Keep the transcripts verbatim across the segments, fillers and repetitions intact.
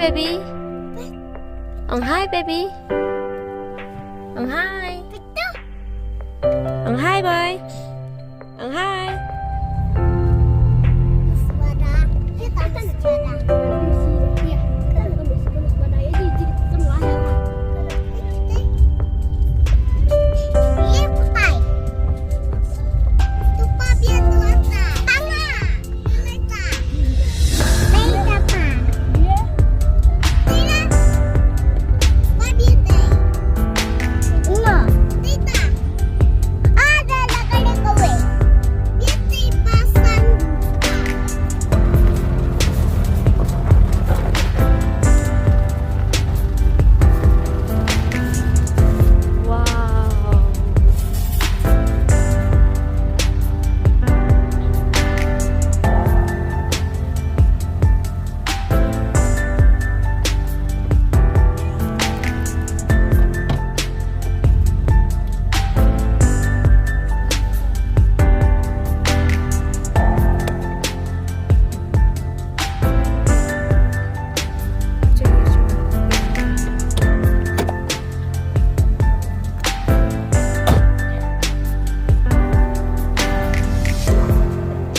Baby. Ong hi, baby. Ong hi. Ong hi, boy. Ong hi.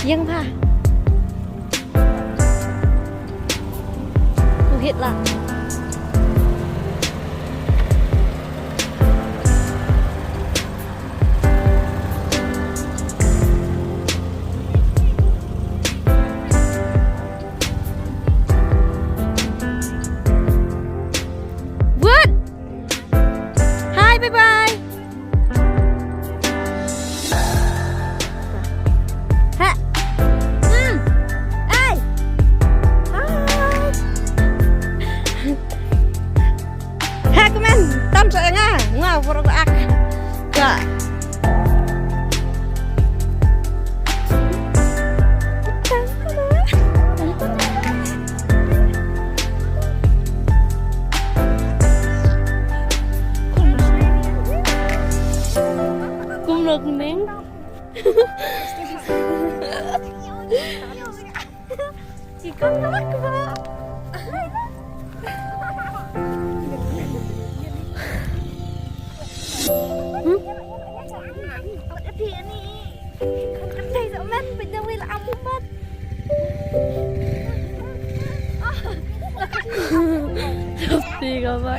Yang ha. Kuhit lah. Bud. Hi, bye bye. Ha. Hmm. Hey. Hi. Ha, kmen. Tam sa nga. Nga, borok ak. Ka. Kumno kumeng? Ikon nak ba? Hmm? Safety ka ba?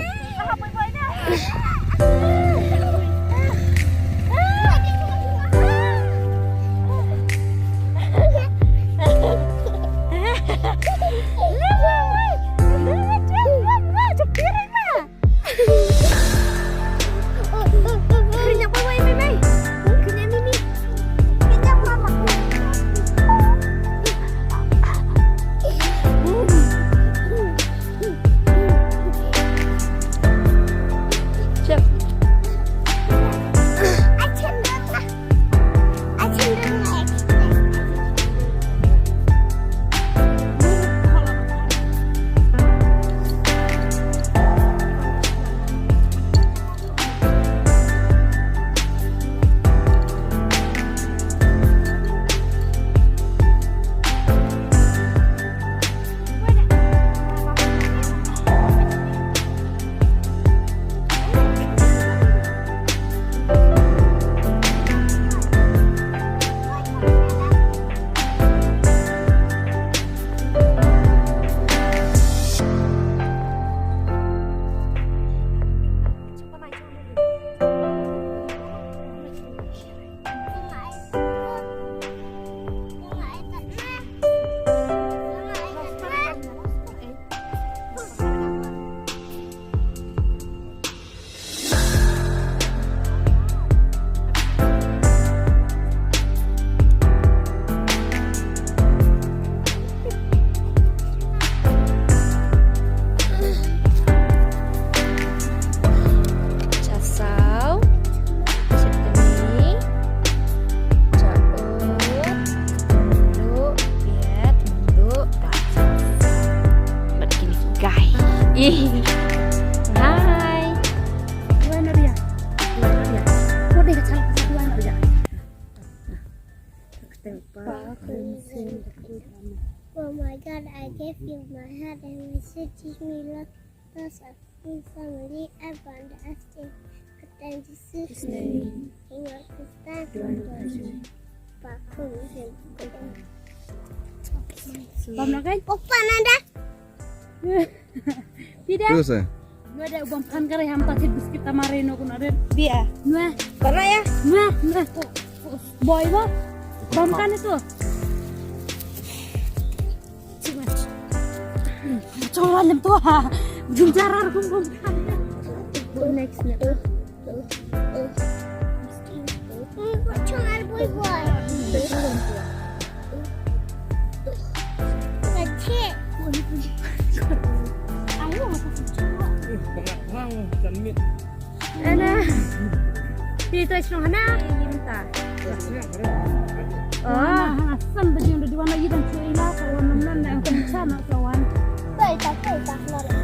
Cha saw, cha kani, cha u, mluh, biat, mluh, bad cha saw. Bad kini ki guy. Ih. Hi. Dua Nadia. Dua Nadia. Kau deh kacang pasal dua Nadia. Step back and sing. Oh my God, I gave you my heart and my soul. Teach me love, thoughts of my family, and understand. Good time to see you. King of the time, Bam na kan? Opa nanda. Pida. Terus eh. Nua da u bam kan kare ham ta thit biskit tamare no kuna red. Dia. Nua. Pernah ya? Nua, nua. Boy ba. Bam kan itu. Coba lem tu ha. Jum jarar kum bam kan. Next nya. Ana. Pi to shnong hana. Yim ta. Oh, hana san bajing da diwan na yidan chu ila ka wan nam nam na kan chana ka wan. Pai ta, pai ta, hana.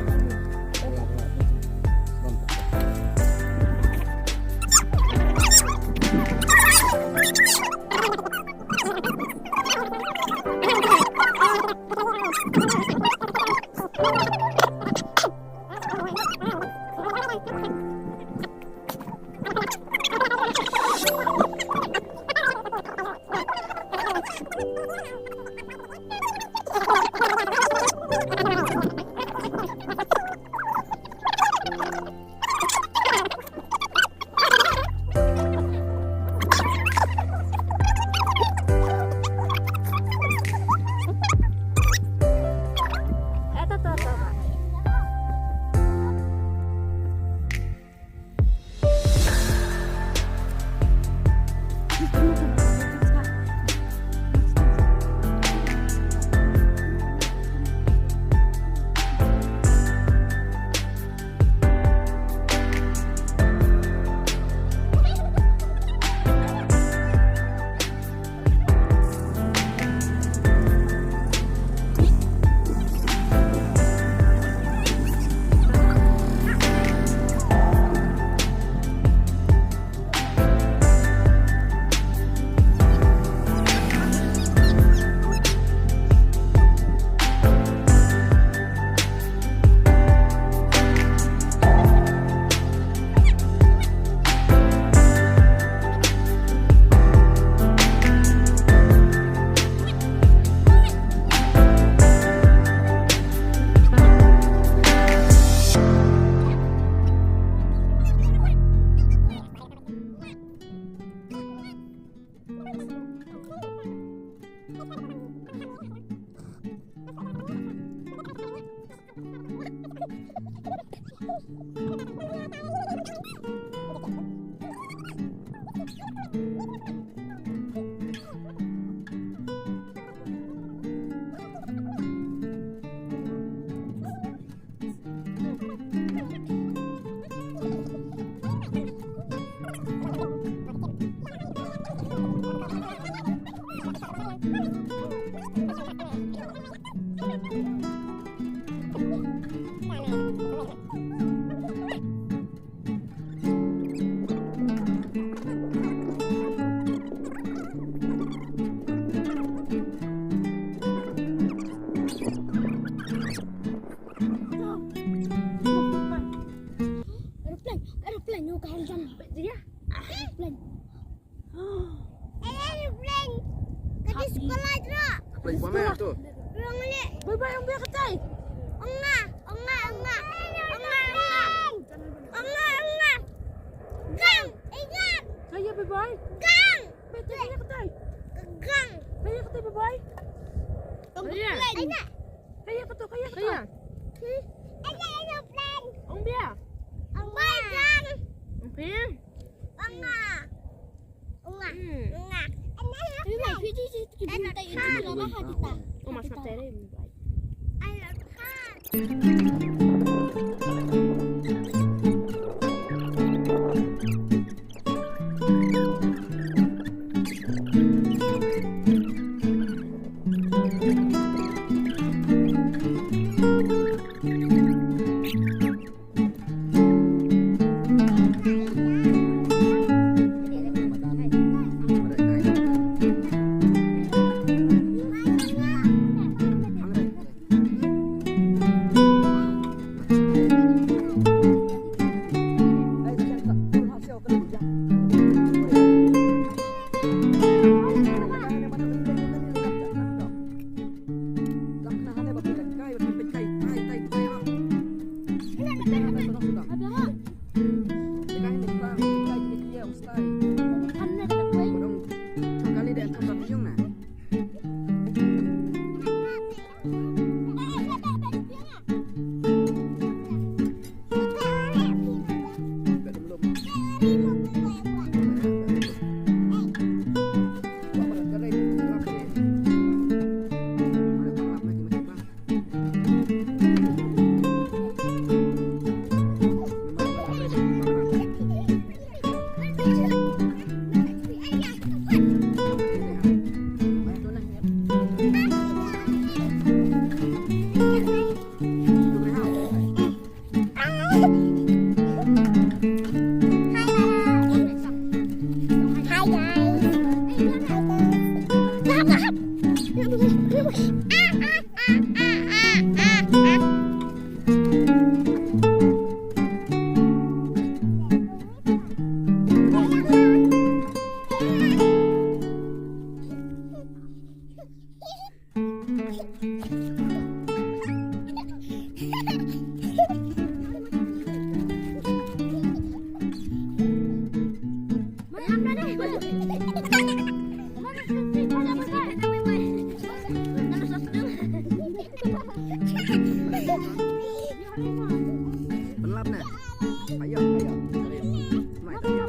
Aeroplane, aeroplane, no, ka hang jam. Dia? Aeroplane. Aeroplane. Ka di sekolah jera. Aeroplane pamer tu. Rong le. Bye bye, ong bye katai. Ong nga, ong nga, ong nga. Ong nga, ong nga. Ong nga, ong nga. Gang, eh, gang. Kaya bye bye. Gang. Bye, kaya katai. Gang. Kaya katai bye bye. Ong bye. Kaya. Kaya ka tu, kaya ka tu. Kaya. Hmm? Ada aeroplane. Ong bia. Ong bia. Ong bia. Ong nga. Ong nga. Hmm. Ong nga. Ada aeroplane. Ada aeroplane. Ong mas kata dia. Aeroplane. Pynlap ne. Ayo, ayo. Mai, ayo.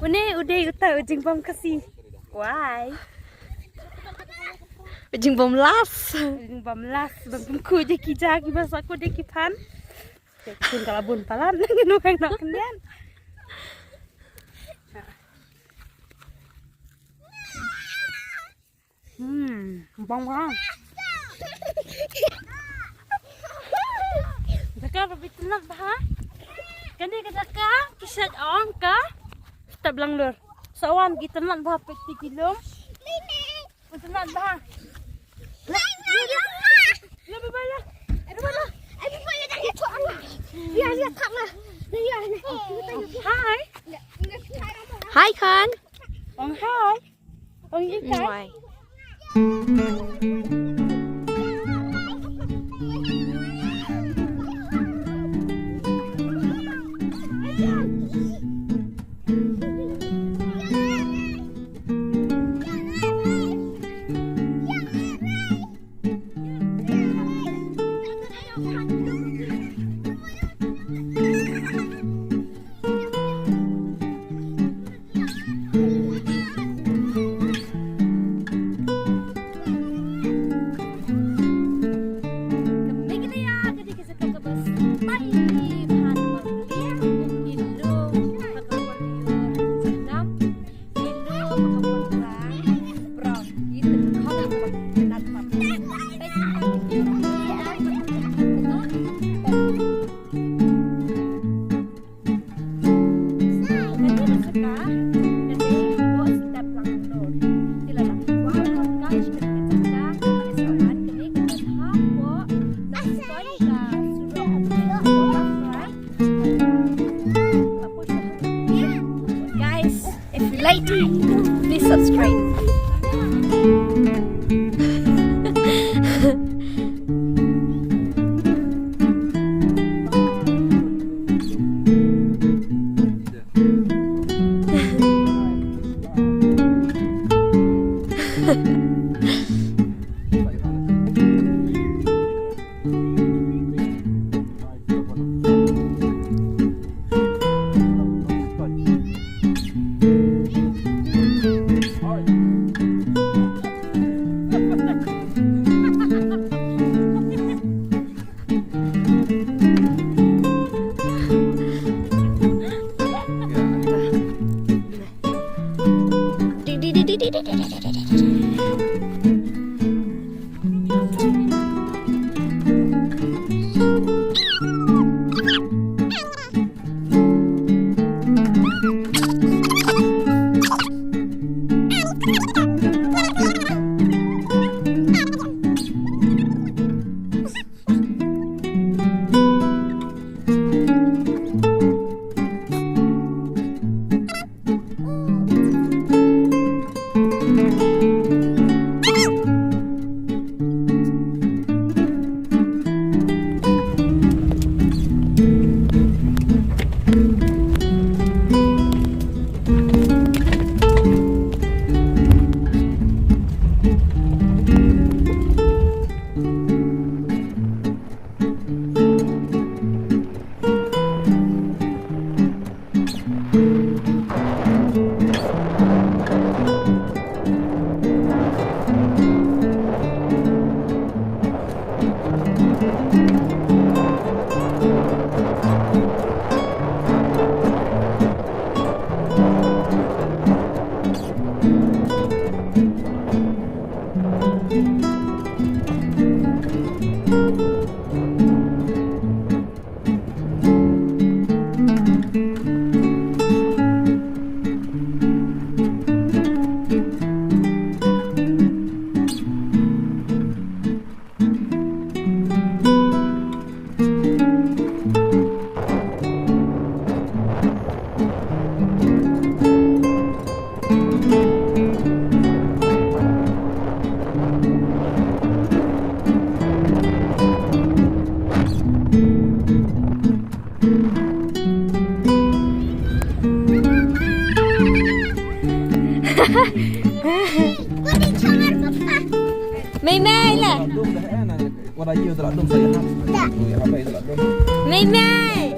Une u dei uta u jingbam Khasi. Wai. U jingbam las. U jingbam las. Bam kum ku je ki ja ki ba sa ku de ki pan. Kun kala bun palan. Ngan nang kenyan. Hmm, bang bang. Jaka ba bit tenat bha. Kane ka jaka ki sait ong ka step Langlur. Sawan ki tenat bha pet ti kilo. Tenat bha. Hi. Hi, Khan. Ong hi. Ong hi, Khan. Bye. Guys, if you like it, please subscribe. Mei mei le. Mei mei.